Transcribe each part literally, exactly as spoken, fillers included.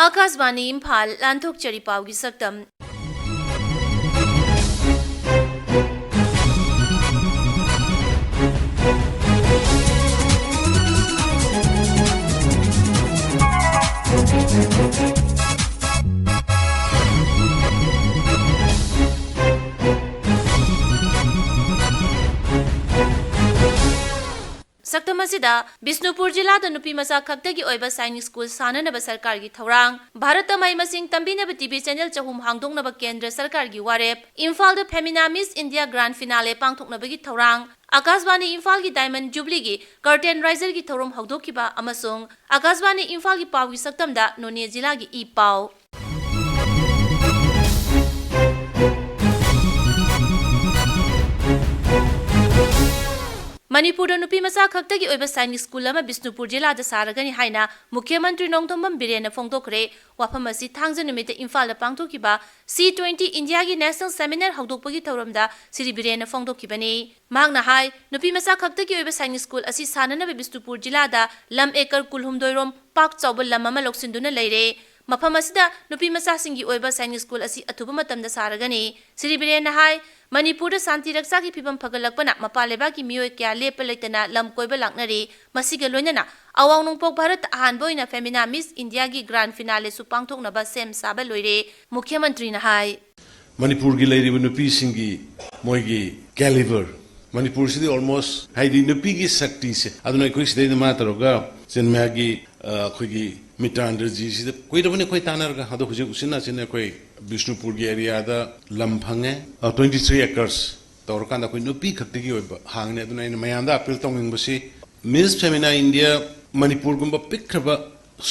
ꯑꯥꯀꯥꯁꯕꯥꯅꯤ ꯏꯝꯐꯥꯜ, ꯂꯥꯟꯊꯣꯛꯆꯔꯤ ꯄꯥꯎꯒꯤ ꯁꯛꯇꯝ꯫ ꯁꯛꯇꯝ ꯑꯁꯤꯗ, ꯕꯤꯁꯅꯨꯄꯨꯔ ꯖꯤꯂꯥꯗ ꯅꯨꯄꯤ ꯃꯆꯥ ꯈꯛꯇꯒꯤ ꯑꯣꯏꯕ ꯁꯥꯏꯅꯤꯛ ꯁ꯭ꯀꯨꯜ ꯁꯥꯅꯅꯕ ꯁꯔꯀꯥꯔꯒꯤ ꯊꯧꯔꯥꯡ, ꯚꯥꯔꯠꯇ ꯃꯍꯩ ꯃꯁꯤꯡ ꯇꯝꯕꯤꯅꯕ ꯇꯤꯚꯤ ꯆꯦꯅꯦꯜ ꯆꯍꯨꯝ ꯍꯥꯡꯗꯣꯛꯅꯕ ꯀꯦꯟꯗ꯭ꯔ ꯁꯔꯀꯥꯔꯒꯤ ꯋꯥꯔꯦꯞ, ꯏꯝꯐꯥꯜꯗ ꯐꯦꯃꯤꯅꯥ ꯃꯤꯁ ꯏꯟꯗꯤꯌꯥ ꯒ꯭ꯔꯥꯟ ꯐꯤꯅꯥꯂꯦ ꯄꯥꯡꯊꯣꯛꯅꯕꯒꯤ ꯊꯧꯔꯥꯡ, ꯑꯥꯀꯥꯁꯕꯥꯅꯤ ꯏꯝꯐꯥꯜꯒꯤ ꯗꯥꯏꯃꯟ ꯖꯨꯕ꯭ꯂꯤꯒꯤ ꯀꯔꯇꯦꯟ ꯔꯥꯏꯖꯔꯒꯤ ꯊꯧꯔꯝ ꯍꯧꯗꯣꯛꯈꯤꯕ ꯑꯃꯁꯨꯡ ꯑꯥꯀꯥꯁꯕꯥꯅꯤ ꯏꯝꯐꯥꯜꯒꯤ ꯄꯥꯎꯒꯤ ꯁꯛꯇꯝꯗ ꯅꯣꯅꯦ ꯖꯤꯂꯥꯒꯤ ꯏ ꯄꯥꯎ꯫ ꯃꯅꯤꯄꯨꯔꯗ ꯅꯨꯄꯤ ꯃꯆꯥ ꯈꯛꯇꯒꯤ ꯑꯣꯏꯕ ꯁꯥꯏꯅꯤꯛ ꯁ꯭ꯀꯨꯜ ꯑꯃ ꯕꯤꯁꯅꯨꯄꯨꯔ ꯖꯤꯂꯥꯗ ꯁꯥꯔꯒꯅꯤ ꯍꯥꯏꯅ ꯃꯨꯈ꯭ꯌ ꯃꯟꯇ꯭ꯔꯤ ꯅꯣꯡꯊꯣꯝꯕꯝ ꯕꯤꯔꯦꯟꯅ ꯐꯣꯡꯗꯣꯛꯈ꯭ꯔꯦ꯫ ꯋꯥꯐꯝ ꯑꯁꯤ ꯊꯥꯡꯖ ꯅꯨꯃꯤꯠꯇ ꯏꯝꯐꯥꯜꯗ ꯄꯥꯡꯊꯣꯛꯈꯤꯕ ꯁꯤ ꯇ꯭ꯋꯦꯟꯇꯤ ꯏꯟꯗꯤꯌꯥꯒꯤ ꯅꯦꯁꯅꯦꯜ ꯁꯦꯃꯤꯅꯥꯔ ꯍꯧꯗꯣꯛꯄꯒꯤ ꯊꯧꯔꯝꯗ ꯁ꯭ꯔꯤ ꯕꯤꯔꯦꯟꯅ ꯐꯣꯡꯗꯣꯛꯈꯤꯕꯅꯤ꯫ ꯃꯍꯥꯛꯅ ꯍꯥꯏ, ꯅꯨꯄꯤ ꯃꯆꯥ ꯈꯛꯇꯒꯤ ꯑꯣꯏꯕ ꯁꯥꯏꯅꯤꯛ ꯁ꯭ꯀꯨꯜ ꯑꯁꯤ ꯁꯥꯅꯅꯕ ꯕꯤꯁꯅꯨꯄꯨꯔ ꯖꯤꯂꯥꯗ ꯂꯝ ꯑꯦꯀꯔ ꯀꯨꯟꯍꯨꯝꯗꯣꯏ ꯔꯣꯝ ꯄꯥꯛ ꯆꯥꯎꯕ ꯂꯝ ꯑꯃ ꯂꯧꯁꯤꯟꯗꯨꯅ ꯂꯩꯔꯦ꯫ ꯃꯐꯝ ꯑꯁꯤꯗ ꯅꯨꯄꯤ ꯃꯆꯥꯁꯤꯡꯒꯤ ꯑꯣꯏꯕ ꯁꯥꯏꯅꯤꯛ ꯁ꯭ꯀꯨꯜ ꯑꯁꯤ ꯑꯊꯨꯕ ꯃꯇꯝꯗ ꯁꯥꯔꯒꯅꯤ꯫ ꯁ꯭ꯔꯤ ꯕꯤꯔꯦꯟꯅ ꯍꯥꯏ, ꯃꯅꯤꯄꯨꯔꯗ ꯁꯥꯟꯇꯤ ꯔꯛꯁꯥꯒꯤ ꯐꯤꯕꯝ ꯐꯒꯠꯂꯛꯄꯅ ꯃꯄꯥꯟ ꯂꯩꯕꯥꯛꯀꯤ ꯃꯤꯑꯣꯏ ꯀꯌꯥ ꯂꯦꯞꯄ ꯂꯩꯇꯅ ꯂꯝ ꯀꯣꯏꯕ ꯂꯥꯛꯅꯔꯤ꯫ ꯃꯁꯤꯒ ꯂꯣꯏꯅꯅ ꯑꯋꯥꯡ ꯅꯣꯡꯄꯣꯛ ꯚꯥꯔꯠꯇ ꯑꯍꯥꯟꯕ ꯑꯣꯏꯅ ꯐꯦꯃꯤꯅꯥ ꯃꯤꯁ ꯏꯟꯗꯤꯌꯥꯒꯤ ꯒ꯭ꯔꯥꯟ ꯐꯤꯅꯥꯂꯦꯁꯨ ꯄꯥꯡꯊꯣꯛꯅꯕ ꯁꯦꯝ ꯁꯥꯕ ꯂꯣꯏꯔꯦ꯫ ꯃꯨꯈ꯭ꯌ ꯃꯟꯇ꯭ꯔꯤꯅ ꯍꯥꯏ, ꯃꯅꯤꯄꯨꯔꯒꯤ ꯂꯩꯔꯤꯕ ꯅꯨꯄꯤꯁꯤꯡꯒꯤ ꯃꯣꯏꯒꯤ caliber, ꯃꯅꯤꯄꯨꯔꯁꯤꯗꯤ almost ꯍꯥꯏꯗꯤ ꯅꯨꯄꯤꯒꯤ ꯁꯛꯇꯤꯁꯦ, ꯑꯗꯨꯅ ꯑꯩꯈꯣꯏ ꯁꯤꯗꯩꯗ ꯃꯥ ꯇꯧꯔꯒ ꯆꯤꯟꯃꯌꯥꯒꯤ, ꯑ, ꯑꯩꯈꯣꯏꯒꯤ ꯃꯤꯇ꯭ꯔꯥꯟꯗ꯭ꯔꯖꯤꯁꯤꯗ ꯀꯨꯏꯔꯕꯅꯤ ꯑꯩꯈꯣꯏ ꯇꯥꯟꯅꯔꯒ, ꯑꯗꯣ ꯍꯧꯖꯤꯛ ꯎꯆꯤꯟ ꯅꯥꯆꯤꯟꯅ ꯑꯩꯈꯣꯏ ꯕꯤꯁꯅꯨꯄꯨꯔꯒꯤ ꯑꯦꯔꯤꯌꯥꯗ ꯂꯝ ꯐꯪꯉꯦ, ꯑ, twenty three acres ꯇꯧꯔꯀꯥꯟꯗ ꯑꯩꯈꯣꯏ ꯅꯨꯄꯤ ꯈꯛꯇꯒꯤ ꯑꯣꯏꯕ ꯍꯥꯡꯉꯦ꯫ ꯑꯗꯨꯅ ꯑꯩꯅ ꯃꯌꯥꯝꯗ ꯑꯥꯄꯤꯜ ꯇꯧꯅꯤꯡꯕꯁꯤ, ꯃꯤꯁ ꯐꯦꯃꯤꯅꯥ ꯏꯟꯗꯤꯌꯥ ꯃꯅꯤꯄꯨꯔꯒꯨꯝꯕ ꯄꯤꯛꯈ꯭ꯔꯕ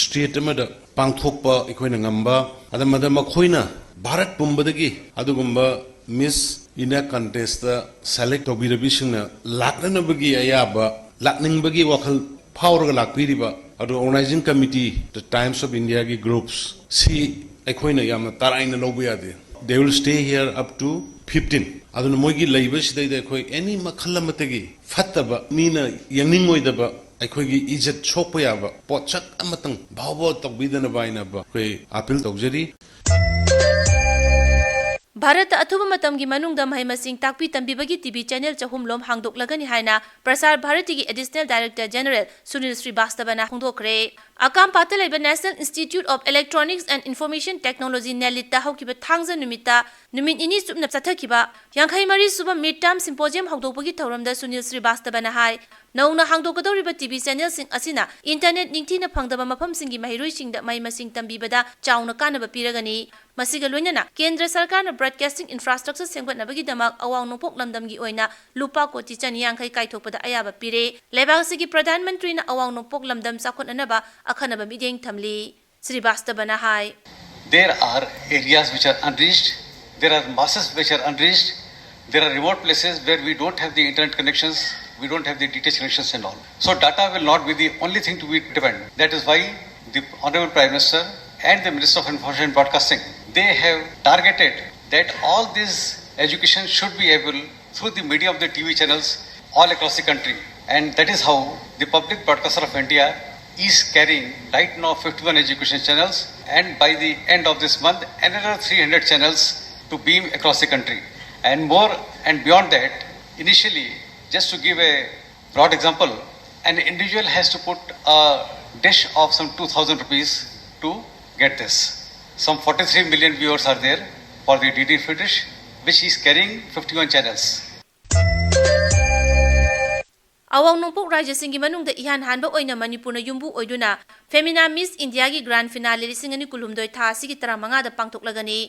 ꯁ꯭ꯇꯦꯠ ꯑꯃꯗ ꯄꯥꯡꯊꯣꯛꯄ ꯑꯩꯈꯣꯏꯅ ꯉꯝꯕ, ꯑꯗ ꯃꯗ ꯃꯈꯣꯏꯅ ꯚꯥꯔꯠ ꯄꯨꯝꯕꯗꯒꯤ ꯑꯗꯨꯒꯨꯝꯕ ꯃꯤꯁ ꯏꯟꯗꯤꯌꯥ ꯀꯟꯇꯦꯁꯇ ꯁꯦꯂꯦꯛ ꯇꯧꯕꯤꯔꯕꯤꯁꯤꯡꯅ ꯂꯥꯛꯅꯅꯕꯒꯤ ꯑꯌꯥꯕ, ꯂꯥꯛꯅꯤꯡꯕꯒꯤ ꯋꯥꯈꯜ ꯐꯥꯎꯔꯒ ꯂꯥꯛꯄꯤꯔꯤꯕ ꯑꯗꯨ organising committee, the times of ꯏꯟꯗꯤꯌꯥꯒꯤ ꯒ꯭ꯔꯨꯞꯁ, ꯁꯤ ꯑꯩꯈꯣꯏꯅ ꯌꯥꯝꯅ ꯇꯔꯥꯏꯅ ꯂꯧꯕ ꯌꯥꯗꯦ꯫ They will stay here up to fifteen꯫ ꯑꯗꯨꯅ ꯃꯣꯏꯒꯤ ꯂꯩꯕꯁꯤꯗꯩꯗ ꯑꯩꯈꯣꯏ ꯑꯦꯅꯤ ꯃꯈꯜ ꯑꯃꯠꯇꯒꯤ ꯐꯠꯇꯕ, ꯃꯤꯅ ꯌꯦꯡꯅꯤꯡꯉꯣꯏꯗꯕ ꯑꯩꯈꯣꯏꯒꯤ ꯏꯖꯠ ꯁꯣꯛꯄ ꯌꯥꯕ ꯄꯣꯠꯁꯛ ꯑꯃꯇꯪ ꯚꯥꯎ ꯚꯥꯎ ꯇꯧꯕꯤꯗꯅꯕ ꯍꯥꯏꯅꯕ ꯑꯩꯈꯣꯏ ꯑꯥꯄꯤꯜ ꯇꯧꯖꯔꯤ꯫ ꯚꯥꯔꯠꯇ ꯑꯊꯨꯕ ꯃꯇꯝꯒꯤ ꯃꯅꯨꯡꯗ ꯃꯍꯩ ꯃꯁꯤꯡ ꯇꯥꯛꯄꯤ ꯇꯝꯕꯤꯕꯒꯤ ꯇꯤꯚꯤ ꯆꯦꯅꯦꯜ ꯆꯍꯨꯝ ꯂꯣꯝ ꯍꯥꯡꯗꯣꯛꯂꯒꯅꯤ ꯍꯥꯏꯅ ꯄ꯭ꯔꯁꯥꯔ ꯚꯥꯔꯇꯤꯒꯤ ꯑꯦꯗꯤꯁꯅꯦꯜ ꯗꯥꯏꯔꯦꯛꯇꯔ ꯖꯦꯅꯦꯔꯦꯜ ꯁꯨꯅꯤꯜ ꯁ꯭ꯔꯤꯕꯥꯁꯇꯕꯅ ꯐꯣꯡꯗꯣꯛꯈ꯭ꯔꯦ꯫ ꯑꯀꯥꯝꯄꯥꯠꯇ ꯂꯩꯕ National Institute of Electronics and Information Technology, ꯅꯦꯂꯤꯠꯇ ꯍꯧꯈꯤꯕ ꯊꯥꯡꯖ ꯅꯨꯃꯤꯠꯇ ꯅꯨꯃꯤꯠ ꯅꯤꯅꯤ ꯆꯨꯞꯅ ꯆꯠꯊꯈꯤꯕ ꯌꯥꯡꯈꯩ ꯃꯔꯤ ꯁꯨꯕ ꯃꯤꯗ ꯇꯔꯝ ꯁꯤꯝꯄꯣꯖꯤꯌꯝ ꯍꯧꯗꯣꯛꯄꯒꯤ ꯊꯧꯔꯝꯗ ꯁꯨꯅꯤꯜ ꯁ꯭ꯔꯤꯕꯥꯁꯇꯕꯅ ꯍꯥꯏ, ꯅꯧꯅ ꯍꯥꯡꯗꯣꯛꯀꯗꯧꯔꯤꯕ ꯇꯤꯚꯤ ꯆꯦꯅꯦꯜꯁꯤꯡ ꯑꯁꯤꯅ ꯏꯟꯇꯔꯅꯦꯠ ꯅꯤꯡꯊꯤꯅ ꯐꯪꯗꯕ ꯃꯐꯝꯁꯤꯡꯒꯤ ꯃꯍꯩꯔꯣꯏꯁꯤꯡꯗ ꯃꯍꯩ ꯃꯁꯤꯡ ꯇꯝꯕꯤꯕꯗ ꯆꯥꯎꯅ ꯀꯥꯟꯅꯕ ꯄꯤꯔꯒꯅꯤ꯫ ꯃꯁꯤꯒ ꯂꯣꯏꯅꯅ ꯀꯦꯟꯗ꯭ꯔ ꯁꯔꯀꯥꯔꯅ broadcasting infrastructure ꯁꯦꯝꯒꯠꯅꯕꯒꯤꯗꯃꯛ ꯑꯋꯥꯡ ꯅꯣꯡꯄꯣꯛ ꯂꯝꯗꯝꯒꯤ ꯑꯣꯏꯅ ꯂꯨꯄꯥ ꯀꯣꯇꯤ ꯆꯅꯤ ꯌꯥꯡꯈꯩ ꯀꯥꯏꯊꯣꯛꯄꯗ ꯑꯌꯥꯕ ꯄꯤꯔꯦ꯫ ꯂꯩꯕꯥꯛ ꯑꯁꯤꯒꯤ ꯄ꯭ꯔꯙꯥꯟ ꯃꯟꯇ꯭ꯔꯤꯅ ꯑꯋꯥꯡ ꯅꯣꯡꯄꯣꯛ ꯂꯝꯗꯝ ꯆꯥꯎꯈꯠꯅꯅꯕ ꯑꯈꯟꯅꯕ ꯃꯤꯠꯌꯦꯡ ꯊꯝꯂꯤ꯫ ꯁ꯭ꯔꯤꯕꯥꯁꯇꯕꯅ ꯍꯥꯏ꯫ There are areas which are unreached, there are masses which are unreached, there are remote places where we don't have the internet connections, we don't have the D T H connections and all. So data will not be the only thing to be dependent. That is why the Honorable Prime Minister and the Minister of Information and Broadcasting, they have targeted that all these education should be able through the medium of the T V channels all across the country. And that is how the Public Broadcaster of India is carrying right now fifty-one education channels, and by the end of this month, another three hundred channels to beam across the country. And more and beyond that, initially, just to give a broad example, an individual has to put a dish of some two thousand rupees to get this. Some forty-three million viewers are there for the D D free dish, which is carrying fifty-one channels. ꯑꯋꯥꯡ ꯅꯣꯡꯄꯣꯛ ꯔꯥꯖ꯭ꯌꯁꯤꯡꯒꯤ ꯃꯅꯨꯡꯗ ꯏꯍꯥꯟ ꯍꯥꯟꯕ ꯑꯣꯏꯅ ꯃꯅꯤꯄꯨꯔꯅ ꯌꯨꯝꯕꯨ ꯑꯣꯏꯗꯨꯅ Femina Miss Indiaꯒꯤ grand finale ꯂꯤꯁꯤꯡ ꯑꯅꯤ ꯀꯨꯟꯍꯨꯝꯗꯣꯏ ꯊꯥ ꯑꯁꯤꯒꯤ ꯇꯔꯥꯃꯉꯥꯗ ꯄꯥꯡꯊꯣꯛꯂꯒꯅꯤ꯫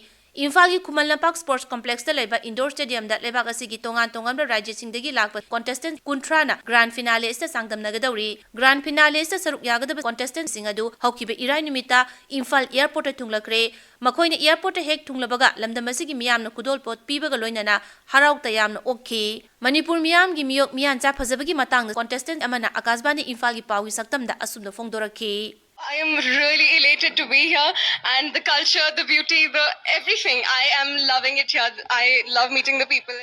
ꯏꯝꯐꯥꯜꯒꯤ ꯈꯨꯃꯟ ꯂꯝꯄꯥꯛ sports complexꯇ ꯂꯩꯕ indoor stadiumꯗ ꯂꯩꯕꯥꯛ ꯑꯁꯤꯒꯤ ꯇꯣꯉꯥꯟ ꯇꯣꯉꯥꯟꯕ ꯔꯥꯖ꯭ꯌꯁꯤꯡꯗꯒꯤ ꯂꯥꯛꯄ contestant ꯀꯨꯟꯊ꯭ꯔꯥꯅ grand finale ꯑꯁꯤꯗ ꯆꯥꯡꯗꯝꯅꯒꯗꯧꯔꯤ꯫ Grand finale ꯑꯁꯤꯗ ꯁꯔꯨꯛ ꯌꯥꯒꯗꯕ contestantꯁꯤꯡ ꯑꯗꯨ ꯍꯧꯈꯤꯕ ꯏꯔꯥꯏ ꯅꯨꯃꯤꯠꯇ ꯏꯝꯐꯥꯜ airportꯇ ꯊꯨꯡꯂꯈ꯭ꯔꯦ꯫ ꯃꯈꯣꯏꯅ airportꯇ ꯍꯦꯛ ꯊꯨꯡꯂꯕꯒ ꯂꯝꯗꯝ ꯑꯁꯤꯒꯤ ꯃꯤꯌꯥꯝꯅ ꯈꯨꯗꯣꯜꯄꯣꯠ ꯄꯤꯕꯒ ꯂꯣꯏꯅꯅ ꯍꯔꯥꯎ ꯇꯌꯥꯝꯅ ꯑꯣꯛꯈꯤ꯫ ꯃꯅꯤꯄꯨꯔ ꯃꯤꯌꯥꯝꯒꯤ ꯃꯤꯑꯣꯛ ꯃꯤꯌꯥꯟꯆꯥ ꯐꯖꯕꯒꯤ ꯃꯇꯥꯡꯗ contestant ꯑꯃꯅ ꯑꯀꯥꯁꯕꯥꯅꯤ ꯏꯝꯐꯥꯜꯒꯤ ꯄꯥꯎꯒꯤ ꯁꯛꯇꯝꯗ ꯑꯁꯨꯝꯅ ꯐꯣꯡꯗꯣꯔꯛꯈꯤ꯫ I am really elated to be here, and the culture, the beauty, the everything. I am loving it here. I love meeting the people.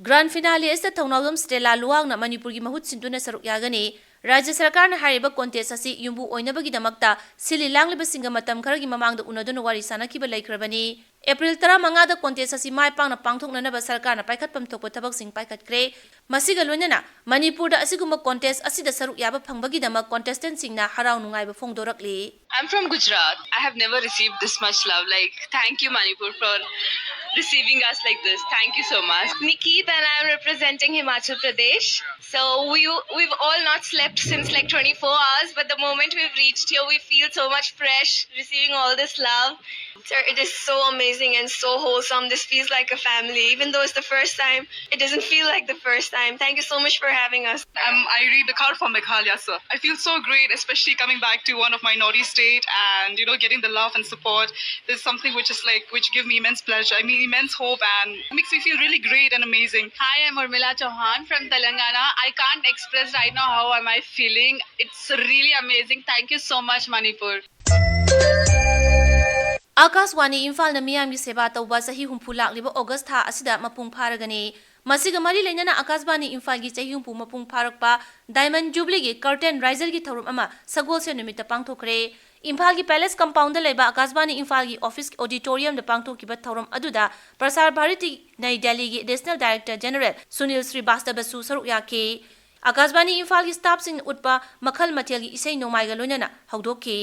Grand finale ꯑꯁꯤꯗ ꯊꯧꯅꯥꯎꯖꯝ ꯁ꯭ꯇꯦꯂꯥ ꯂꯨꯋꯥꯡꯅ ꯃꯅꯤꯄꯨꯔꯒꯤ ꯃꯍꯨꯠ ꯁꯤꯟꯗꯨꯅ ꯁꯔꯨꯛ ꯌꯥꯒꯅꯤ꯫ ꯔꯥꯖ꯭ꯌ ꯁꯔꯀꯥꯔꯅ ꯍꯥꯏꯔꯤꯕ contest ꯑꯁꯤ ꯌꯨꯝꯕꯨ ꯑꯣꯏꯅꯕꯒꯤꯗꯃꯛꯇ ꯁꯤꯜꯂꯤ ꯂꯥꯡꯂꯤꯕꯁꯤꯡꯒ ꯃꯇꯝ ꯈꯔꯒꯤ ꯃꯃꯥꯡꯗ ꯎꯅꯗꯨꯅ ꯋꯥꯔꯤ ꯁꯥꯅꯈꯤꯕ ꯂꯩꯈ꯭ꯔꯕꯅꯤ꯫ ꯑꯦꯄ꯭ꯔꯤꯜ ꯇꯔꯥꯃꯉꯥꯗ contest ꯑꯁꯤ ꯃꯥꯏ ꯄꯥꯛꯅ ꯄꯥꯡꯊꯣꯛꯅꯅꯕ ꯁꯔꯀꯥꯔꯅ ꯄꯥꯏꯈꯠꯐꯝ ꯊꯣꯛꯄ ꯊꯕꯛꯁꯤꯡ ꯄꯥꯏꯈꯠꯈ꯭ꯔꯦ꯫ ꯃꯁꯤꯒ ꯂꯣꯏꯅꯅ ꯃꯅꯤꯄꯨꯔꯗ ꯑꯁꯤꯒꯨꯝꯕ contest ꯑꯁꯤꯗ ꯁꯔꯨꯛ ꯌꯥꯕ ꯐꯪꯕꯒꯤꯗꯃꯛ contestant ꯁꯤꯡꯅ ꯍꯔꯥꯎ ꯅꯨꯡꯉꯥꯏꯕ ꯐꯣꯡꯗꯣꯔꯛꯂꯤ꯫ I'm from Gujarat. I have never received this much love. Like, thank you, Manipur, for receiving us like this. Thank you so much. Nikit, and I'm representing Himachal Pradesh. So we, we've all not slept since, like, twenty-four hours, but the moment we've reached here, we feel so much fresh, receiving all this love. Sir, it is so amazing and so wholesome. This feels like a family. Even though it's the first time, it doesn't feel like the first time. Thank you so much for having us. I'm Irie Dkhar from Meghalaya, sir. I feel so great, especially coming back to one of my Northeast state and, you know, getting the love and support. This is something which is, like, which give me immense pleasure. I mean, immense hope, and it makes me feel really great and amazing. Hi, I'm Urmila Chauhan from Telangana. I can't express right now how am I feeling. It's really amazing. Thank you so much, Manipur. ꯑꯥꯀꯥꯁꯕꯥꯅꯤ ꯏꯝꯐꯥꯜꯅ ꯃꯤꯌꯥꯝꯒꯤ ꯁꯦꯕꯥ ꯇꯧꯕ ꯆꯍꯤ ꯍꯨꯝꯐꯨ ꯂꯥꯛꯂꯤꯕ August ꯊꯥ ꯑꯁꯤꯗ ꯃꯄꯨꯡ ꯐꯥꯔꯒꯅꯤ꯫ ꯃꯁꯤꯒ ꯃꯔꯤ ꯂꯩꯅꯅ ꯑꯥꯀꯥꯁꯕꯥꯅꯤ ꯏꯝꯐꯥꯜꯒꯤ ꯆꯍꯤ ꯍꯨꯝꯐꯨ ꯃꯄꯨꯡ ꯐꯥꯔꯛꯄ Diamond Jubilee ꯒꯤ curtain raiser ꯒꯤ ꯊꯧꯔꯝ ꯑꯃ ꯁꯒꯣꯜꯁꯦꯟ ꯅꯨꯃꯤꯠꯇ ꯄꯥꯡꯊꯣꯛꯈ꯭ꯔꯦ꯫ ꯏꯝꯐꯥꯜꯒꯤ Palace compound ꯗ ꯂꯩꯕ ꯑꯥꯀꯥꯁꯕꯥꯅꯤ ꯏꯝꯐꯥꯜꯒꯤ office auditorium ꯗ ꯄꯥꯡꯊꯣꯛꯈꯤꯕ ꯊꯧꯔꯝ ꯑꯗꯨꯗ ꯄ꯭ꯔꯁꯥꯔ ꯚꯥꯔꯇꯤ ꯅꯩ ꯗꯦꯜꯂꯤꯒꯤ Additional Director General ꯁꯨꯅꯤꯜ ꯁ꯭ꯔꯤꯕꯥꯁꯇꯕꯁꯨ ꯁꯔꯨꯛ ꯌꯥꯈꯤ꯫ ꯑꯥꯀꯥꯁꯕꯥꯅꯤ ꯏꯝꯐꯥꯜꯒꯤ staff ꯁꯤꯡꯅ ꯎꯠꯄ ꯃꯈꯜ ꯃꯊꯦꯜꯒꯤ ꯏꯁꯩ ꯅꯣꯡꯃꯥꯏꯒ ꯂꯣꯏꯅꯅ ꯍꯧꯗꯣꯛꯈꯤ꯫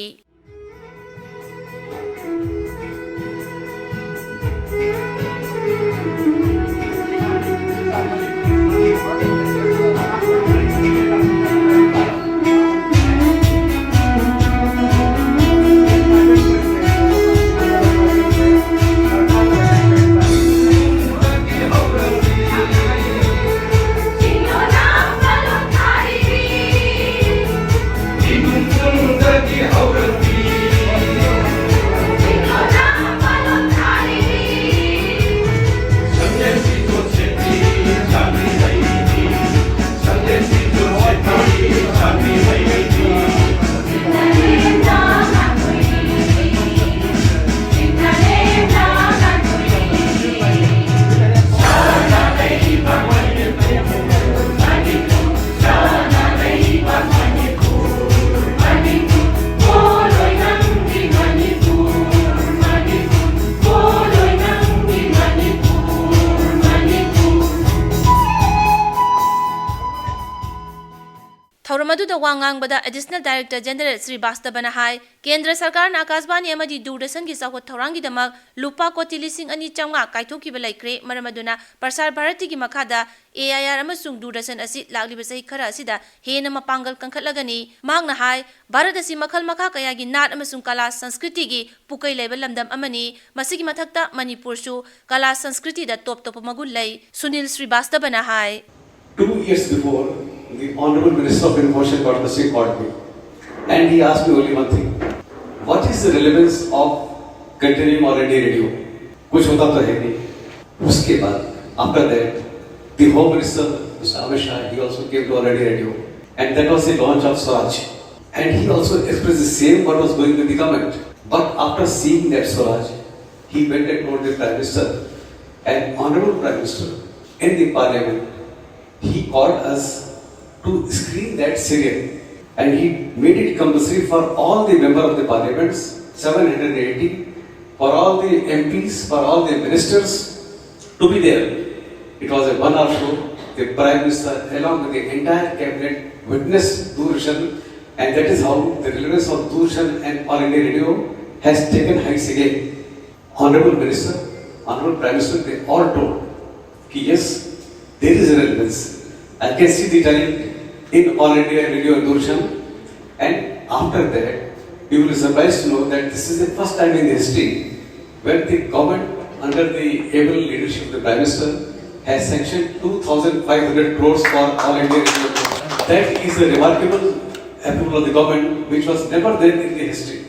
ꯋꯥ ꯉꯥꯡꯕꯗ Additional Director General ꯁ꯭ꯔꯤꯕꯥꯁꯇꯕꯅ ꯍꯥꯏ, ꯀꯦꯟꯗ꯭ꯔ ꯁꯔꯀꯥꯔꯅ ꯑꯀꯥꯁꯕꯥꯅꯤ ꯑꯃꯗꯤ ꯗꯨꯔꯗꯔꯁꯟꯒꯤ ꯆꯥꯎꯈꯠ ꯊꯧꯔꯥꯡꯒꯤꯗꯃꯛ ꯂꯨꯄꯥ ꯀꯣꯇꯤ ꯂꯤꯁꯤꯡ ꯑꯅꯤ ꯆꯥꯝꯃꯉꯥ ꯀꯥꯏꯊꯣꯛꯈꯤꯕ ꯂꯩꯈ꯭ꯔꯦ꯫ ꯃꯔꯝ ꯑꯗꯨꯅ ꯄ꯭ꯔꯁꯥꯔ ꯚꯥꯔꯇꯤꯒꯤ ꯃꯈꯥꯗ A I R ꯑꯃꯁꯨꯡ ꯗꯨꯔꯗꯔꯁꯟ ꯑꯁꯤ ꯂꯥꯛꯂꯤꯕ ꯆꯍꯤ ꯈꯔ ꯑꯁꯤꯗ ꯍꯦꯟꯅ ꯃꯄꯥꯡꯒꯜ ꯀꯟꯈꯠꯂꯒꯅꯤ꯫ ꯃꯍꯥꯛꯅ ꯍꯥꯏ, ꯚꯥꯔꯠ ꯑꯁꯤ ꯃꯈꯜ ꯃꯈꯥ ꯀꯌꯥꯒꯤ ꯅꯥꯠ ꯑꯃꯁꯨꯡ ꯀꯂꯥ ꯁꯪꯁꯀ꯭ꯔꯤꯇꯤꯒꯤ ꯄꯨꯀꯩ ꯂꯩꯕ ꯂꯝꯗꯝ ꯑꯃꯅꯤ꯫ ꯃꯁꯤꯒꯤ ꯃꯊꯛꯇ ꯃꯅꯤꯄꯨꯔꯁꯨ ꯀꯂꯥ ꯁꯪꯁꯀ꯭ꯔꯤꯇꯤꯗ ꯇꯣꯞ ꯇꯣꯞꯄ ꯃꯒꯨꯟ ꯂꯩ꯫ ꯁꯨꯅꯤꯜ ꯁ꯭ꯔꯤꯕꯥꯁꯇꯕꯅ ꯍꯥꯏ, Two years before, the Honorable Minister of Information Broadcasting called me and he asked me only one thing, what is the relevance of continuing All India Radio? कुछ होता तो है नहीं। उसके बाद, after that, the Home Minister, Mister Amit Shah, he also came to All India Radio and that was the launch of Swaraj. And he also expressed the same what was going with the government. But after seeing that Swaraj, he went and told the Prime Minister, and Honorable Prime Minister in the Parliament, he called us to screen that serial and he made it compulsory for all the member of the parliaments, seven hundred eighty, for all the M Ps, for all the ministers to be there. It was a one hour show. The Prime Minister along with the entire cabinet witnessed Doordarshan and that is how the relevance of Doordarshan and All India Radio has taken heights again. Honorable Minister, Honorable Prime Minister, they all told कि yes, there is a relevance. I can see the talent in All India Radio and Doordarshan. And after that, you will be surprised to know that this is the first time in history when the government under the able leadership of the Prime Minister has sanctioned two thousand five hundred crores for All India Radio. That is a remarkable approval of the government which was never there in the history.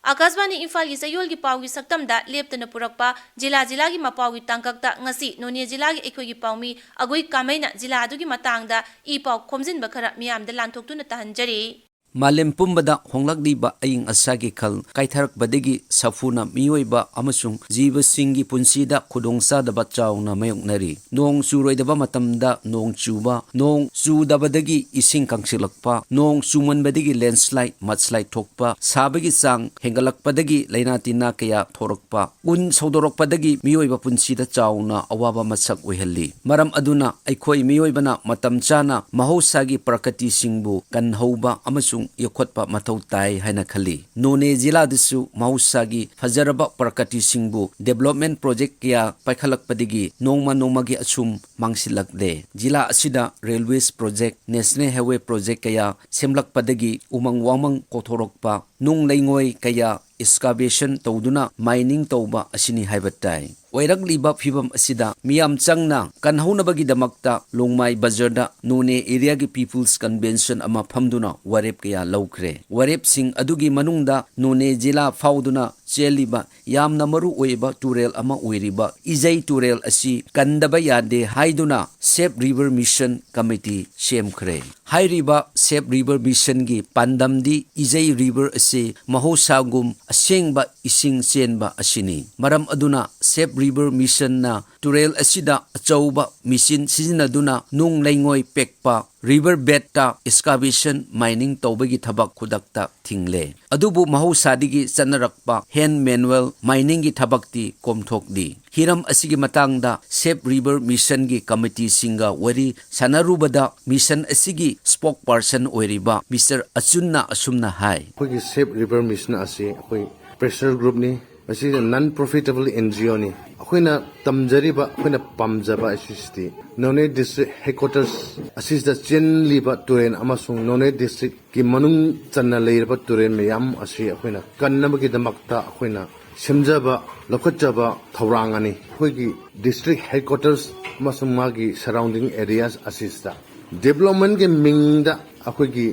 ꯑꯀꯥꯁꯕꯥꯅꯤ ꯏꯝꯐꯥꯜꯒꯤ ꯆꯌꯣꯜꯒꯤ ꯄꯥꯎꯒꯤ ꯁꯛꯇꯝꯗ ꯂꯦꯞꯇꯅ ꯄꯨꯔꯛꯄ ꯖꯤꯂꯥ ꯖꯤꯂꯥꯒꯤ ꯃꯄꯥꯎꯒꯤ ꯇꯥꯡꯀꯛꯇ ꯉꯁꯤ ꯅꯣꯅꯦ ꯖꯤꯂꯥꯒꯤ ꯑꯩꯈꯣꯏꯒꯤ ꯄꯥꯎꯃꯤ ꯑꯒꯨꯏ ꯀꯥꯃꯩꯅ ꯖꯤꯂꯥ ꯑꯗꯨꯒꯤ ꯃꯇꯥꯡꯗ ꯏ ꯄꯥꯎ ꯈꯣꯝꯖꯤꯟꯕ ꯈꯔ ꯃꯤꯌꯥꯝꯗ ꯂꯥꯟꯊꯣꯛꯇꯨꯅ ꯇꯥꯍꯟꯖꯔꯤ꯫ ꯃꯥꯂꯦꯝ ꯄꯨꯝꯕꯗ ꯍꯣꯡꯂꯛꯂꯤꯕ ꯑꯏꯪ ꯑꯁꯥꯒꯤ ꯈꯜ ꯀꯥꯏꯊꯔꯛꯄꯗꯒꯤ ꯁꯥꯐꯨꯅ ꯃꯤꯑꯣꯏꯕ ꯑꯃꯁꯨꯡ ꯖꯤꯕꯁꯤꯡꯒꯤ ꯄꯨꯟꯁꯤꯗ ꯈꯨꯗꯣꯡꯆꯥꯗꯕ ꯆꯥꯎꯅ ꯃꯥꯌꯣꯛꯅꯔꯤ꯫ ꯅꯣꯡ ꯆꯨꯔꯣꯏꯗꯕ ꯃꯇꯝꯗ ꯅꯣꯡ ꯆꯨꯕ, ꯅꯣꯡ ꯆꯨꯗꯕꯗꯒꯤ ꯏꯁꯤꯡ ꯀꯪꯁꯤꯜꯂꯛꯄ, ꯅꯣꯡ ꯆꯨꯃꯟꯕꯗꯒꯤ ꯂꯦꯟꯁ꯭ꯂꯥꯏꯗ, ꯃꯗꯁ꯭ꯂꯥꯏꯗ ꯊꯣꯛꯄ, ꯁꯥꯕꯒꯤ ꯆꯥꯡ ꯍꯦꯟꯒꯠꯂꯛꯄꯗꯒꯤ ꯂꯥꯏꯅꯥ ꯇꯤꯟꯅꯥ ꯀꯌꯥ ꯊꯣꯔꯛꯄ, ꯎꯟ ꯁꯧꯗꯣꯔꯛꯄꯗꯒꯤ ꯃꯤꯑꯣꯏꯕ ꯄꯨꯟꯁꯤꯗ ꯆꯥꯎꯅ ꯑꯋꯥꯕ ꯃꯁꯛ ꯑꯣꯏꯍꯜꯂꯤ꯫ ꯃꯔꯝ ꯑꯗꯨꯅ ꯑꯩꯈꯣꯏ ꯃꯤꯑꯣꯏꯕꯅ ꯃꯇꯝ ꯆꯥꯅ ꯃꯍꯧꯁꯥꯒꯤ ꯄ꯭ꯔꯀꯇꯤꯁꯤꯡꯕꯨ ꯀꯟꯍꯧꯕ ꯑꯃꯁꯨꯡ ꯌꯣꯛꯈꯠꯄ ꯃꯊꯧ ꯇꯥꯏ ꯍꯥꯏꯅ ꯈꯜꯂꯤ꯫ ꯅꯣꯅꯦ ꯖꯤꯂꯥꯗꯁꯨ ꯃꯍꯧꯁꯥꯒꯤ ꯐꯖꯔꯕ ꯄ꯭ꯔꯀꯇꯤꯁꯤꯡꯕꯨ development project ꯀꯌꯥ ꯄꯥꯏꯈꯠꯂꯛꯄꯗꯒꯤ ꯅꯣꯡꯃ ꯅꯣꯡꯃꯒꯤ ꯑꯁꯨꯝ ꯃꯥꯡꯁꯤꯜꯂꯛꯂꯦ꯫ ꯖꯤꯂꯥ ꯑꯁꯤꯗ railways project, national highway project ꯀꯌꯥ ꯁꯦꯝꯂꯛꯄꯗꯒꯤ ꯎꯃꯪ ꯋꯥꯃꯪ ꯀꯣꯛꯊꯣꯔꯛꯄ, ꯅꯨꯡ ꯂꯩꯉꯣꯏ ꯀꯌꯥ excavation ꯇꯧꯗꯨꯅ mining ꯇꯧꯕ ꯑꯁꯤꯅꯤ ꯍꯥꯏꯕ ꯇꯥꯏ꯫ ꯑꯣꯏꯔꯛꯂꯤꯕ ꯐꯤꯕꯝ ꯑꯁꯤꯗ ꯃꯤꯌꯥꯝ ꯆꯪꯅ ꯀꯟꯍꯧꯅꯕꯒꯤꯗꯃꯛꯇ ꯂꯣꯡꯃꯥꯏ ꯕꯖꯥꯔꯗ ꯅꯣꯅꯦ areaꯒꯤ people's convention ꯑꯃ ꯐꯝꯗꯨꯅ ꯋꯥꯔꯦꯞ ꯀꯌꯥ ꯂꯧꯈ꯭ꯔꯦ꯫ ꯋꯥꯔꯦꯞꯁꯤꯡ ꯑꯗꯨꯒꯤ ꯃꯅꯨꯡꯗ ꯅꯣꯅꯦ ꯖꯤꯂꯥ ꯐꯥꯎꯗꯨꯅ ꯆꯦꯜꯂꯤꯕ ꯌꯥꯝꯅ ꯃꯔꯨ ꯑꯣꯏꯕ ꯇꯨꯔꯦꯜ ꯑꯃ ꯑꯣꯏꯔꯤꯕ ꯏꯖꯩ ꯇꯨꯔꯦꯜ ꯑꯁꯤ ꯀꯟꯗꯕ ꯌꯥꯗꯦ ꯍꯥꯏꯗꯨꯅ Save River Mission Committee ꯁꯦꯝꯈ꯭ꯔꯦ꯫ ꯍꯥꯏꯔꯤꯕ Save River Missionꯒꯤ ꯄꯥꯟꯗꯝꯗꯤ ꯏꯖꯩ river ꯑꯁꯤ ꯃꯍꯧꯁꯥꯒꯨꯝ ꯑꯁꯦꯡꯕ ꯏꯁꯤꯡ ꯆꯦꯟꯕ ꯑꯁꯤꯅꯤ꯫ ꯃꯔꯝ ꯑꯗꯨꯅ Save River Missionꯅ ꯇꯨꯔꯦꯜ ꯑꯁꯤꯗ ꯑꯆꯧꯕ ꯃꯦꯆꯤꯟ ꯁꯤꯖꯤꯟꯅꯗꯨꯅ ꯅꯨꯡ ꯂꯩꯉꯣꯏ ꯄꯦꯛꯄ, river bedꯇ excavation, mining ꯇꯧꯕꯒꯤ ꯊꯕꯛ ꯈꯨꯗꯛꯇ ꯊꯤꯡꯂꯦ꯫ ꯑꯗꯨꯕꯨ ꯃꯍꯧꯁꯥꯗꯒꯤ ꯆꯠꯅꯔꯛꯄ hand manual miningꯒꯤ ꯊꯕꯛꯇꯤ ꯀꯣꯝꯊꯣꯛꯂꯤ꯫ ꯍꯤꯔꯝ ꯑꯁꯤꯒꯤ ꯃꯇꯥꯡꯗ Save River Missionꯒꯤ committeeꯁꯤꯡꯒ ꯋꯥꯔꯤ ꯁꯥꯟꯅꯔꯨꯕꯗ mission ꯑꯁꯤꯒꯤ spokesperson ꯑꯣꯏꯔꯤꯕ Mister ꯑꯆꯨꯟꯅ ꯑꯁꯨꯝꯅ ꯍꯥꯏ꯫ ꯑꯩꯈꯣꯏꯒꯤ Save River Mission ꯑꯁꯤ ꯑꯩꯈꯣꯏ pressure groupꯅꯤ꯫ ꯃꯁꯤ non profitable NGOꯅꯤ꯫ ꯑꯩꯈꯣꯏꯅ ꯇꯝꯖꯔꯤꯕ, ꯑꯩꯈꯣꯏꯅ ꯄꯥꯝꯖꯕ ꯑꯁꯤꯁꯤꯗꯤ ꯅꯣꯅꯦ district headquarters ꯑꯁꯤꯗ ꯆꯦꯜꯂꯤꯕ ꯇꯨꯔꯦꯜ ꯑꯃꯁꯨꯡ ꯅꯣꯅꯦ districtꯀꯤ ꯃꯅꯨꯡ ꯆꯟꯅ ꯂꯩꯔꯕ ꯇꯨꯔꯦꯜ ꯃꯌꯥꯝ ꯑꯁꯤ ꯑꯩꯈꯣꯏꯅ ꯀꯟꯅꯕꯒꯤꯗꯃꯛꯇ ꯑꯩꯈꯣꯏꯅ ꯁꯦꯝꯖꯕ, ꯂꯧꯈꯠꯆꯕ ꯊꯧꯔꯥꯡ ꯑꯅꯤ꯫ ꯑꯩꯈꯣꯏꯒꯤ district headquarters ꯑꯃꯁꯨꯡ ꯃꯥꯒꯤ surrounding areas ꯑꯁꯤꯁꯤꯗ developmentꯀꯤ ꯃꯤꯡꯗ ꯑꯩꯈꯣꯏꯒꯤ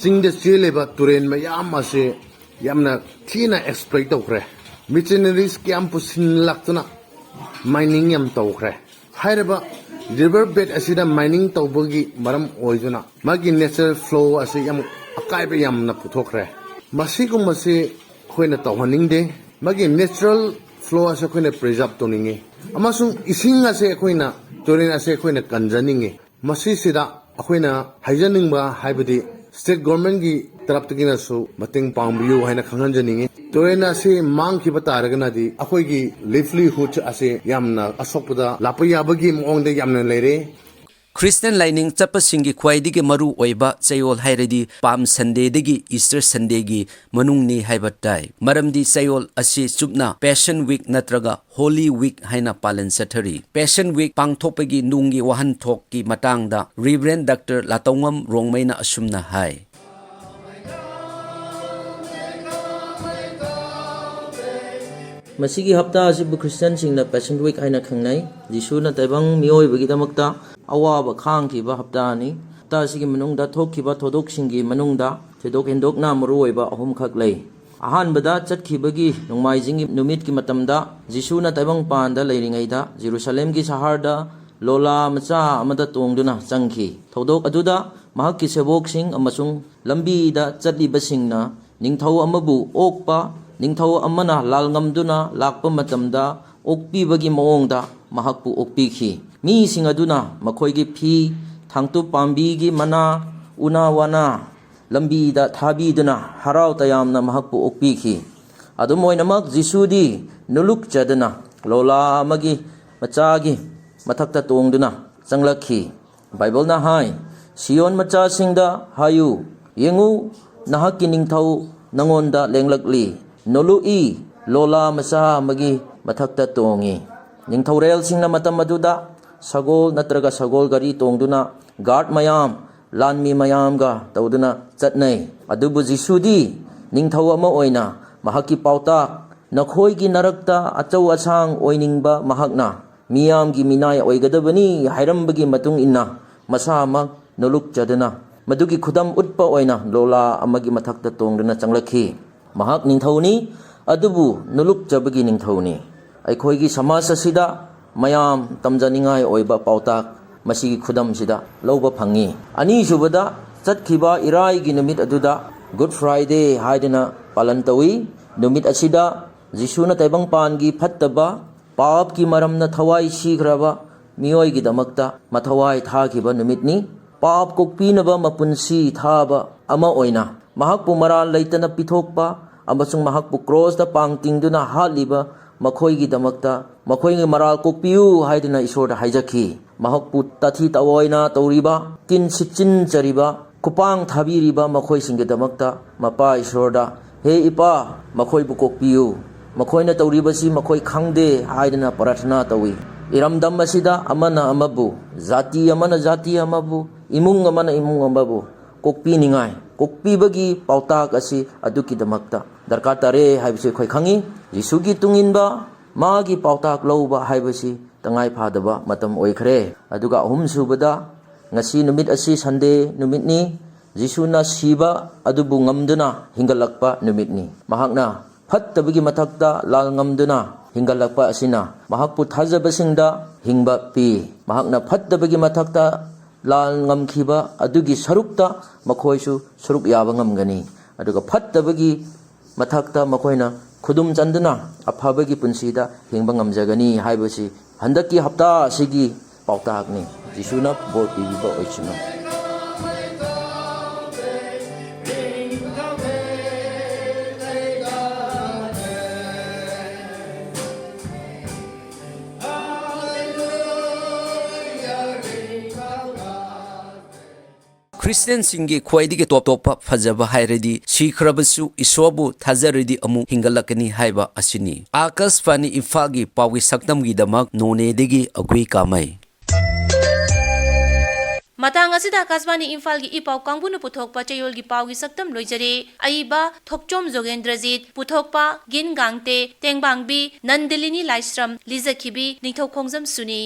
ꯆꯤꯡꯗ ꯆꯦꯜꯂꯤꯕ ꯇꯨꯔꯦꯜ ꯃꯌꯥꯝ ꯑꯁꯤ ꯌꯥꯝꯅ ꯊꯤꯅ exploit ꯇꯧꯈ꯭ꯔꯦ꯫ Machineries ꯀꯌꯥꯝ ꯄꯨꯁꯤꯜꯂꯛꯇꯨꯅ mining ꯌꯥꯝ ꯇꯧꯈ꯭ꯔꯦ꯫ ꯍꯥꯏꯔꯤꯕ river bed ꯑꯁꯤꯗ mining ꯇꯧꯕꯒꯤ ꯃꯔꯝ ꯑꯣꯏꯗꯨꯅ ꯃꯥꯒꯤ natural flow ꯑꯁꯤ ꯌꯥꯝ ꯑꯀꯥꯏꯕ ꯌꯥꯝꯅ ꯄꯨꯊꯣꯛꯈ꯭ꯔꯦ꯫ ꯃꯁꯤꯒꯨꯝꯕꯁꯤ ꯑꯩꯈꯣꯏꯅ ꯇꯧꯍꯟꯅꯤꯡꯗꯦ꯫ ꯃꯥꯒꯤ natural flow ꯑꯁꯦ ꯑꯩꯈꯣꯏꯅ preserve ꯇꯧꯅꯤꯡꯉꯤ, ꯑꯃꯁꯨꯡ ꯏꯁꯤꯡ ꯑꯁꯦ ꯑꯩꯈꯣꯏꯅ, ꯇꯨꯔꯦꯜ ꯑꯁꯦ ꯑꯩꯈꯣꯏꯅ ꯀꯟꯖꯅꯤꯡꯉꯤ꯫ ꯃꯁꯤꯁꯤꯗ ꯑꯩꯈꯣꯏꯅ ꯍꯥꯏꯖꯅꯤꯡꯕ ꯍꯥꯏꯕꯗꯤ state governmentꯀꯤ ꯇꯔꯞꯇꯒꯤꯅꯁꯨ ꯃꯇꯦꯡ ꯄꯥꯡꯕꯤꯌꯨ ꯍꯥꯏꯅ ꯈꯪꯍꯟꯖꯅꯤꯡꯉꯤ꯫ ꯇꯨꯔꯦꯜ ꯑꯁꯤ ꯃꯥꯡꯈꯤꯕ ꯇꯥꯔꯒꯅꯗꯤ ꯑꯩꯈꯣꯏꯒꯤ livelihood ꯑꯁꯤ ꯌꯥꯝꯅ ꯑꯁꯣꯛꯄꯗ ꯂꯥꯛꯄ ꯌꯥꯕꯒꯤ ꯃꯑꯣꯡꯗ ꯌꯥꯝꯅ ꯂꯩꯔꯦ꯫ ꯈ꯭ꯔꯤꯁꯇꯤꯌꯟ ꯂꯥꯏꯅꯤꯡ ꯆꯠꯄꯁꯤꯡꯒꯤ ꯈ꯭ꯋꯥꯏꯗꯒꯤ ꯃꯔꯨ ꯑꯣꯏꯕ ꯆꯌꯣꯜ ꯍꯥꯏꯔꯗꯤ Palm Sundayꯗꯒꯤ Easter Sundayꯒꯤ ꯃꯅꯨꯡꯅꯤ ꯍꯥꯏꯕ ꯇꯥꯏ꯫ ꯃꯔꯝꯗꯤ ꯆꯌꯣꯜ ꯑꯁꯤ ꯆꯨꯞꯅ Passion Week ꯅꯠꯇ꯭ꯔꯒ Holy Week ꯍꯥꯏꯅ ꯄꯥꯂꯟ ꯆꯠꯊꯔꯤ꯫ Passion Week ꯄꯥꯡꯊꯣꯛꯄꯒꯤ ꯅꯨꯡꯒꯤ ꯋꯥꯍꯟꯊꯣꯛꯀꯤ ꯃꯇꯥꯡꯗ Reverend Doctor ꯂꯥꯇꯧꯉꯝ ꯔꯣꯡꯃꯩꯅ ꯑꯁꯨꯝꯅ ꯍꯥꯏ꯫ ꯃꯁꯤꯒꯤ ꯍꯞꯇꯥ ꯑꯁꯤꯕꯨ ꯈ꯭ꯔꯤꯁꯇꯤꯌꯟꯁꯤꯡꯅ Passion Week ꯍꯥꯏꯅ ꯈꯪꯅꯩ꯫ ꯖꯤꯁꯨꯅ ꯇꯥꯏꯕꯪ ꯃꯤꯑꯣꯏꯕꯒꯤꯗꯃꯛꯇ ꯑꯋꯥꯕ ꯈꯥꯡꯈꯤꯕ ꯍꯞꯇꯥꯅꯤ꯫ ꯍꯞꯇꯥ ꯑꯁꯤꯒꯤ ꯃꯅꯨꯡꯗ ꯊꯣꯛꯈꯤꯕ ꯊꯧꯗꯣꯛꯁꯤꯡꯒꯤ ꯃꯅꯨꯡꯗ ꯊꯣꯏꯗꯣꯛ ꯍꯦꯟꯗꯣꯛꯅ ꯃꯔꯨꯑꯣꯏꯕ ꯑꯍꯨꯝꯈꯛ ꯂꯩ꯫ ꯑꯍꯥꯟꯕꯗ, ꯆꯠꯈꯤꯕꯒꯤ ꯅꯣꯡꯃꯥꯏꯖꯤꯡꯒꯤ ꯅꯨꯃꯤꯠꯀꯤ ꯃꯇꯝꯗ ꯖꯤꯁꯨꯅ ꯇꯥꯏꯕꯪꯄꯥꯟꯗ ꯂꯩꯔꯤꯉꯩꯗ ꯖꯦꯔꯨꯁꯂꯦꯝꯒꯤ ꯁꯍꯔꯗ ꯂꯣꯂꯥ ꯃꯆꯥ ꯑꯃꯗ ꯇꯣꯡꯗꯨꯅ ꯆꯪꯈꯤ꯫ ꯊꯧꯗꯣꯛ ꯑꯗꯨꯗ ꯃꯍꯥꯛꯀꯤ ꯁꯦꯕꯣꯛꯁꯤꯡ ꯑꯃꯁꯨꯡ ꯂꯝꯕꯤꯗ ꯆꯠꯂꯤꯕꯁꯤꯡꯅ ꯅꯤꯡꯊꯧ ꯑꯃꯕꯨ ꯑꯣꯛꯄ, ꯅꯤꯡꯊꯧ ꯑꯃꯅ ꯂꯥꯜꯉꯝꯗꯨꯅ ꯂꯥꯛꯄ ꯃꯇꯝꯗ ꯑꯣꯛꯄꯤꯕꯒꯤ ꯃꯑꯣꯡꯗ ꯃꯍꯥꯛꯄꯨ ꯑꯣꯛꯄꯤꯈꯤ꯫ ꯃꯤꯁꯤꯡ ꯑꯗꯨꯅ ꯃꯈꯣꯏꯒꯤ ꯐꯤ, ꯊꯥꯡꯇꯨꯞ ꯄꯥꯝꯕꯤꯒꯤ ꯃꯅꯥ, ꯎꯅꯥ ꯋꯥꯅꯥ ꯂꯝꯕꯤꯗ ꯊꯥꯕꯤꯗꯨꯅ ꯍꯔꯥꯎ ꯇꯌꯥꯝꯅ ꯃꯍꯥꯛꯄꯨ ꯑꯣꯛꯄꯤꯈꯤ꯫ ꯑꯗꯨꯝ ꯑꯣꯏꯅꯃꯛ, ꯖꯤꯁꯨꯗꯤ ꯅꯨꯂꯨꯛꯆꯗꯨꯅ ꯂꯣꯂꯥ ꯑꯃꯒꯤ ꯃꯆꯥꯒꯤ ꯃꯊꯛꯇ ꯇꯣꯡꯗꯨꯅ ꯆꯪꯂꯛꯈꯤ꯫ ꯕꯥꯏꯕꯜꯅ ꯍꯥꯏ, "ꯁꯤꯌꯣꯟ ꯃꯆꯥꯁꯤꯡꯗ ꯍꯥꯏꯌꯨ, ꯌꯦꯡꯉꯨ, ꯅꯍꯥꯛꯀꯤ ꯅꯤꯡꯊꯧ ꯅꯉꯣꯟꯗ ꯂꯦꯡꯂꯛꯂꯤ꯫ ꯅꯣꯂꯨꯛꯏ, ꯂꯣꯂꯥ ꯃꯆꯥ ꯑꯃꯒꯤ ꯃꯊꯛꯇ ꯇꯣꯡꯏ꯫" ꯅꯤꯡꯊꯧꯔꯦꯜꯁꯤꯡꯅ ꯃꯇꯝ ꯑꯗꯨꯗ ꯁꯒꯣꯜ ꯅꯠꯇ꯭ꯔꯒ ꯁꯒꯣꯜ ꯒꯥꯔꯤ ꯇꯣꯡꯗꯨꯅ ꯒꯥꯔꯗ ꯃꯌꯥꯝ, ꯂꯥꯟꯃꯤ ꯃꯌꯥꯝꯒ ꯇꯧꯗꯨꯅ ꯆꯠꯅꯩ꯫ ꯑꯗꯨꯕꯨ ꯖꯤꯁꯨꯗꯤ ꯅꯤꯡꯊꯧ ꯑꯃ ꯑꯣꯏꯅ ꯃꯍꯥꯛꯀꯤ ꯄꯥꯎꯇꯥꯛ, "ꯅꯈꯣꯏꯒꯤ ꯅꯔꯛꯇ ꯑꯆꯧ ꯑꯁꯥꯡ ꯑꯣꯏꯅꯤꯡꯕ ꯃꯍꯥꯛꯅ ꯃꯤꯌꯥꯝꯒꯤ ꯃꯤꯅꯥꯏ ꯑꯣꯏꯒꯗꯕꯅꯤ" ꯍꯥꯏꯔꯝꯕꯒꯤ ꯃꯇꯨꯡ ꯏꯟꯅ ꯃꯁꯥꯃꯛ ꯅꯣꯂꯨꯛꯆꯗꯨꯅ ꯃꯗꯨꯒꯤ ꯈꯨꯗꯝ ꯎꯠꯄ ꯑꯣꯏꯅ ꯂꯣꯂꯥ ꯑꯃꯒꯤ ꯃꯊꯛꯇ ꯇꯣꯡꯗꯨꯅ ꯆꯪꯂꯛꯈꯤ꯫ ꯃꯍꯥꯛ ꯅꯤꯡꯊꯧꯅꯤ, ꯑꯗꯨꯕꯨ ꯅꯣꯂꯨꯛꯆꯕꯒꯤ ꯅꯤꯡꯊꯧꯅꯤ꯫ ꯑꯩꯈꯣꯏꯒꯤ ꯁꯃꯥꯖ ꯑꯁꯤꯗ ꯃꯌꯥꯝ ꯇꯝꯖꯅꯤꯡꯉꯥꯏ ꯑꯣꯏꯕ ꯄꯥꯎꯇꯥꯛ ꯃꯁꯤꯒꯤ ꯈꯨꯗꯝꯁꯤꯗ ꯂꯧꯕ ꯐꯪꯉꯤ꯫ ꯑꯅꯤꯁꯨꯕꯗ, ꯆꯠꯈꯤꯕ ꯏꯔꯥꯏꯒꯤ ꯅꯨꯃꯤꯠ ꯑꯗꯨꯗ Good Friday ꯍꯥꯏꯗꯨꯅ ꯄꯥꯂꯟ ꯇꯧꯏ꯫ ꯅꯨꯃꯤꯠ ꯑꯁꯤꯗ ꯖꯤꯁꯨꯅ ꯇꯥꯏꯕꯪꯄꯥꯟꯒꯤ ꯐꯠꯇꯕ ꯄꯥꯞꯀꯤ ꯃꯔꯝꯅ ꯊꯋꯥꯏ ꯁꯤꯈ꯭ꯔꯕ ꯃꯤꯑꯣꯏꯒꯤꯗꯃꯛꯇ ꯃꯊꯋꯥꯏ ꯊꯥꯈꯤꯕ ꯅꯨꯃꯤꯠꯅꯤ꯫ ꯄꯥꯞ ꯀꯣꯛꯄꯤꯅꯕ ꯃꯄꯨꯟꯁꯤ ꯊꯥꯕ ꯑꯃ ꯑꯣꯏꯅ ꯃꯍꯥꯛꯄꯨ ꯃꯔꯥꯜ ꯂꯩꯇꯅ ꯄꯤꯊꯣꯛꯄ ꯑꯃꯁꯨꯡ ꯃꯍꯥꯛꯄꯨ ꯀ꯭ꯔꯣꯁꯇ ꯄꯥꯡ ꯇꯤꯡꯗꯨꯅ ꯍꯥꯠꯂꯤꯕ ꯃꯈꯣꯏꯒꯤꯗꯃꯛꯇ ꯃꯈꯣꯏꯒꯤ ꯃꯔꯥꯜ ꯀꯣꯛꯄꯤꯌꯨ ꯍꯥꯏꯗꯨꯅ ꯏꯁꯣꯔꯗ ꯍꯥꯏꯖꯈꯤ꯫ ꯃꯍꯥꯛꯄꯨ ꯇꯥꯊꯤ ꯇꯥꯑꯣꯏꯅ ꯇꯧꯔꯤꯕ, ꯀꯤꯟ ꯁꯤꯠꯆꯤꯟꯖꯔꯤꯕ, ꯈꯨꯄꯥꯡ ꯊꯥꯕꯤꯔꯤꯕ ꯃꯈꯣꯏꯁꯤꯡꯒꯤꯗꯃꯛꯇ ꯃꯄꯥ ꯏꯁꯣꯔꯗ, "ꯍꯦ ꯏꯄꯥ, ꯃꯈꯣꯏꯕꯨ ꯀꯣꯛꯄꯤꯌꯨ, ꯃꯈꯣꯏꯅ ꯇꯧꯔꯤꯕꯁꯤ ꯃꯈꯣꯏ ꯈꯪꯗꯦ" ꯍꯥꯏꯗꯨꯅ ꯄ꯭ꯔꯥꯔꯊꯅꯥ ꯇꯧꯏ꯫ ꯏꯔꯝꯗꯝ ꯑꯁꯤꯗ ꯑꯃꯅ ꯑꯃꯕꯨ, ꯖꯥꯇꯤ ꯑꯃꯅ ꯖꯥꯇꯤ ꯑꯃꯕꯨ, ꯏꯃꯨꯡ ꯑꯃꯅ ꯏꯃꯨꯡ ꯑꯃꯕꯨ ꯀꯣꯛꯄꯤꯅꯤꯡꯉꯥꯏ, ꯀꯣꯛꯄꯤꯕꯒꯤ ꯄꯥꯎꯇꯥꯛ ꯑꯁꯤ ꯑꯗꯨꯒꯤꯗꯃꯛꯇ ꯗꯔꯀꯥꯔ ꯇꯥꯔꯦ ꯍꯥꯏꯕꯁꯤ ꯑꯩꯈꯣꯏ ꯈꯪꯉꯤ꯫ ꯖꯤꯁꯨꯒꯤ ꯇꯨꯡꯏꯟꯕ, ꯃꯥꯒꯤ ꯄꯥꯎꯇꯥꯛ ꯂꯧꯕ ꯍꯥꯏꯕꯁꯤ ꯇꯉꯥꯏ ꯐꯥꯗꯕ ꯃꯇꯝ ꯑꯣꯏꯈ꯭ꯔꯦ꯫ ꯑꯗꯨꯒ ꯑꯍꯨꯝꯁꯨꯕꯗ, ꯉꯁꯤ ꯅꯨꯃꯤꯠ ꯑꯁꯤ ꯁꯟꯗꯦ ꯅꯨꯃꯤꯠꯅꯤ꯫ ꯖꯤꯁꯨꯅ ꯁꯤꯕ ꯑꯗꯨꯕꯨ ꯉꯝꯗꯨꯅ ꯍꯤꯡꯒꯠꯂꯛꯄ ꯅꯨꯃꯤꯠꯅꯤ꯫ ꯃꯍꯥꯛꯅ ꯐꯠꯇꯕꯒꯤ ꯃꯊꯛꯇ ꯂꯥꯜ ꯉꯝꯗꯨꯅ ꯍꯤꯡꯒꯠꯂꯛꯄ ꯑꯁꯤꯅ ꯃꯍꯥꯛꯄꯨ ꯊꯥꯖꯕꯁꯤꯡꯗ ꯍꯤꯡꯕ ꯄꯤ꯫ ꯃꯍꯥꯛꯅ ꯐꯠꯇꯕꯒꯤ ꯃꯊꯛꯇ ꯂꯥꯜ ꯉꯝꯈꯤꯕ ꯑꯗꯨꯒꯤ ꯁꯔꯨꯛꯇ ꯃꯈꯣꯏꯁꯨ ꯁꯔꯨꯛ ꯌꯥꯕ ꯉꯝꯒꯅꯤ꯫ ꯑꯗꯨꯒ ꯐꯠꯇꯕꯒꯤ ꯃꯊꯛꯇ ꯃꯈꯣꯏꯅ ꯈꯨꯗꯨꯝ ꯆꯟꯗꯨꯅ ꯑꯐꯕꯒꯤ ꯄꯨꯟꯁꯤꯗ ꯍꯤꯡꯕ ꯉꯝꯖꯒꯅꯤ ꯍꯥꯏꯕꯁꯤ ꯍꯟꯗꯛꯀꯤ ꯍꯞꯇꯥ ꯑꯁꯤꯒꯤ ꯄꯥꯎꯇꯥꯛꯅꯤ꯫ ꯖꯤꯁꯨꯅ ꯕꯣꯔ ꯄꯤꯕꯤꯕ ꯑꯣꯏꯁꯅꯨ꯫ ꯈ꯭ꯔꯤꯁꯇꯤꯌꯥꯟꯁꯤꯡꯒꯤ ꯈ꯭ꯋꯥꯏꯗꯒꯤ ꯇꯣꯞ ꯇꯣꯞꯄ ꯐꯖꯕ ꯍꯥꯏꯔꯗꯤ ꯁꯤꯈ꯭ꯔꯕꯁꯨ ꯏꯁꯣꯔꯕꯨ ꯊꯥꯖꯔꯗꯤ ꯑꯃꯨꯛ ꯍꯤꯡꯒꯠꯂꯛꯀꯅꯤ ꯍꯥꯏꯕ ꯑꯁꯤꯅꯤ꯫ ꯑꯥꯀꯥꯁꯕꯥꯅꯤ ꯏꯝꯐꯥꯜꯒꯤ ꯄꯥꯎꯒꯤ ꯁꯛꯇꯝꯒꯤꯗꯃꯛ ꯅꯣꯅꯦꯗꯒꯤ ꯑꯒꯨꯏ ꯀꯥꯃꯩ꯫ ꯃꯇꯥꯡ ꯑꯁꯤꯗ ꯑꯥꯀꯥꯁꯕꯥꯅꯤ ꯏꯝꯐꯥꯜꯒꯤ ꯏ ꯄꯥꯎ ꯀꯥꯡꯕꯨꯅ ꯄꯨꯊꯣꯛꯄ ꯆꯌꯣꯜꯒꯤ ꯄꯥꯎꯒꯤ ꯁꯛꯇꯝ ꯂꯣꯏꯖꯔꯦ꯫ ꯑꯏꯕ ꯊꯣꯛꯆꯣꯝ ꯖꯣꯒꯦꯟꯗ꯭ꯔꯖꯤꯠ, ꯄꯨꯊꯣꯛꯄ ꯒꯤꯟ ꯒꯥꯡꯇꯦ, ꯇꯦꯡꯕꯥꯡꯕꯤ ꯅꯟꯗꯤꯂꯤꯅꯤ ꯂꯥꯏꯁ꯭ꯔꯝ, ꯂꯤꯖꯈꯤꯕꯤ ꯅꯤꯡꯊꯧ ꯈꯣꯡꯖꯝ ꯁꯨꯅꯤ꯫